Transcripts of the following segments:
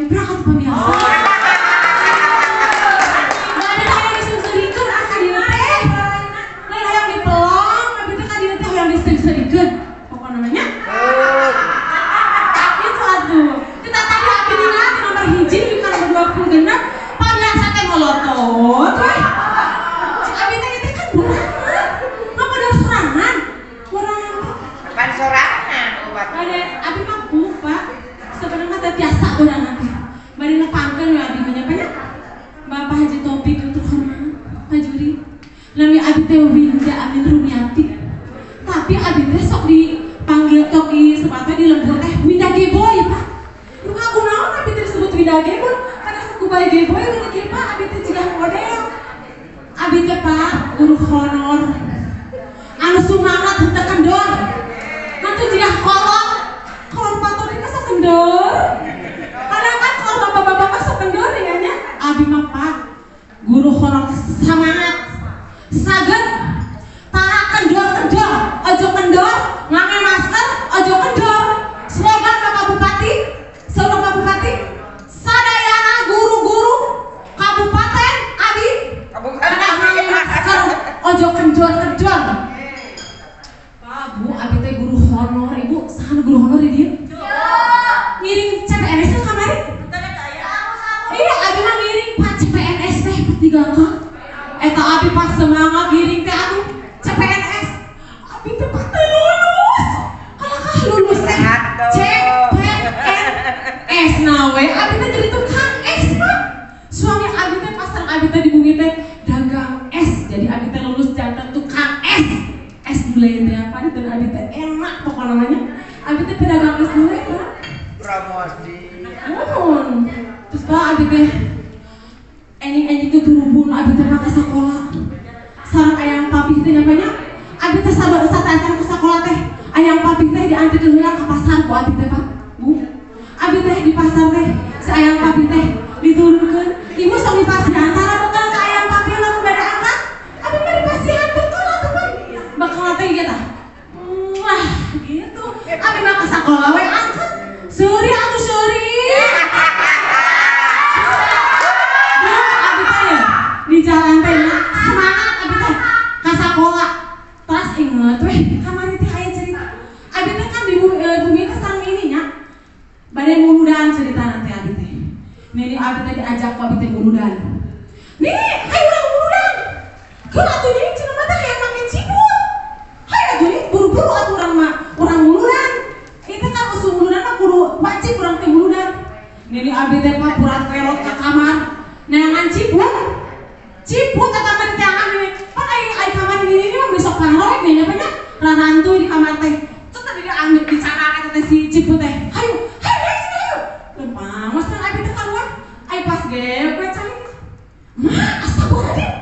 nyemprak atuh pamiarsa. Abi teh hayang diseungseurikeun ah ka dieu teh. Lain hayang dipelong, abi teh ka dieu teh hayang diseungseurikeun. Pokona mah nya. Kitu atuh. Kita tadi abi dina ti nomor 1 di ka nomor 26 pamiarsa teh ngolotot we. Cik abi teh ieu teh kan borangan. Mah modal sorangan. Borangan teh. Pan sorangan obat. Bade abi mah bu, Pak. Sebenarnya teh tiasa borangan teh. Bade nepangkeun we abi mah nya Pak nya. Bapak Haji Topik untuk hormat Pak Juri. Nami abi teh Winda Amin Rumiati. Tapi abi teh sok dipanggil tok di sepatu di lembur teh Winda Geboy, Pak. Lu aku naon abi teh disebut Winda Geboy? Karena suku bae Geboy geuning kieu Pak, abi teh jiga model. Abi teh Pak guru honor. Anu sumangat henteu kendor. Hantu jiga kolot. Kolot Pak Topik mah sok kendor. Kadang kan kalau bapak-bapak mah sok kendor ya nya. Abi mah Pak guru honor semangat. Saged tara kendor-kendor, ojo kendor, ngangge masker, ojo kendor. Slogan Bapak Bupati, slogan Bapak Bupati, sadayana guru-guru kabupaten abi Kabupaten ngangge masker, ojo kendor-kendor. Pak, Bu, abi teh guru honor, Ibu, saha guru honor di dieu? Ngiring CPNS teh kamari? Iya, abi mah ngiring Pak CPNS teh P3K. Eta abi pas semangat ngiring teh atuh CPNS. Abi teh pak teh lulus. Kalakah lulus teh CPNS na we. Abi teh jadi tukang es, Pak. Suami abi teh pasar abi teh di bumi teh dagang es. Jadi abi teh lulus jantan tukang es. Es bule teh apa di abi teh enak pokoknya namanya. Abi teh pedagang es bule, Pak. Promosi. Mohon. Terus Pak abi teh enjing-enjing teh turubun abi teh mah ka sakola. Sareng ayang papih teh nya banyak. Abi teh sabar satacan ke sakola teh. Ayang papih teh diantarkeun heula ka pasar ku abi teh Pak. Bu. Abi teh di pasar teh si ayang papih teh diturunkeun. Ibu sok dipasihan tara bekal ka ayang papih lamun bade angkat. Abi mah dipasihan bekal atuh Pak. Bekal teh ieu tah. Wah, gitu. Abi mah ka sakola we angkat. Seuri atuh seuri. Abi teh ya di jalan teh semangat abi teh ka sakola. Terus inget weh kamari teh aya cerita. Abi teh kan di bumi teh sareng ini nya. Bade muludan cerita nanti abi teh. Nini abi teh diajak ku abi teh muludan. Nih, hayu urang muludan. Keun atuh nih cenah mah teh hayang make cibut. Hayu atuh nih buru-buru atuh urang mah urang muludan. Itu kan usul muludan mah kudu wajib urang teh muludan. Nini abi teh pak purat kelot ka kamar neangan cibut. Ciput eta mah diteangan ini. Pan ai kamar ini ini mah besok pangrek nih nya banyak rarantu di kamar teh. Terus tadi diambil dicanak eta teh si ciput teh. Hayu, hayu hayu sini hayu. Lempang mas kan abi teh keluar. Ai pas ge cai. Ma, astagfirullahaladzim.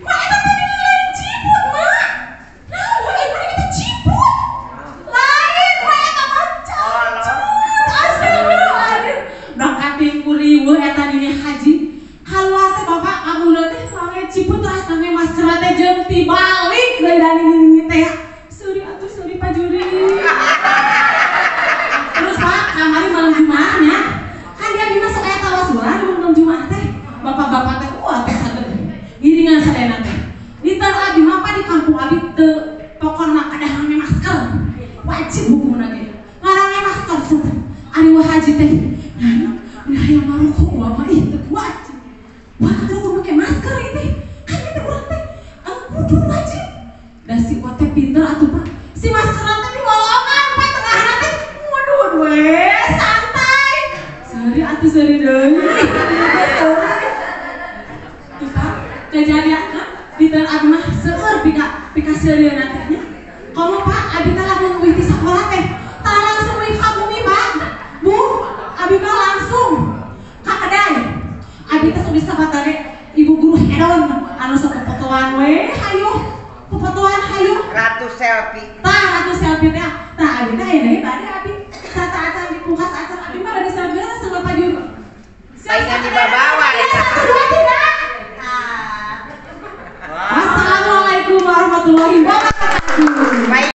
Ma eta teh lain ciput, Ma. Nah, we mana kita ciput. Lain we eta mah cacut. Astagfirullahaladzim. Bangkating kuriweuh eta dini haji. Kaluar teh bapak kamu teh ngangge ciput terus ngangge masker teh jeung tibalik deui dari nini teh. Seuri atuh seuri Pak Juri. Terus Pak kamari malam Jumat nya. Kan dia dimasuk aya tawasulan malam Jumat teh. Bapak-bapak teh wah teh saged ngiringan sadayana teh. Dinten abi mah Pak di kampung abi teu pokona kada ngangge masker. Wajib hukumna ge. Ngarange masker set. Ari wah haji teh. Nah, hayang ngarokok wah mah ih teu wajib. Wah, terus pakai masker ini kan itu urang teh kudu wajib. Da si wa teh pinter atuh Pak. Si masker teh dibolongan Pak tengahna teh. Waduh we, santai. Seuri atuh seuri deui. Tuh Pak, kejadian dinten abi mah seueur pika seurieuna teh nya. Komo Pak, abi teh lamun euy ti sakola teh, tara langsung euy ka bumi Pak. Bu, abi mah langsung ka kedai. Abi teh sok disapatane ibu guru hedon anu sok popotoan we, hayu. Popotoan hayu. Ratu selfie. Tah, ratu selfie teh. Tah abi teh ayeuna ge bade abi tata acan dipungkas acan abi mah bade selfie sama Pak Juru. Palingan dibawa eta. 1 2 3. Assalamualaikum warahmatullahi wabarakatuh.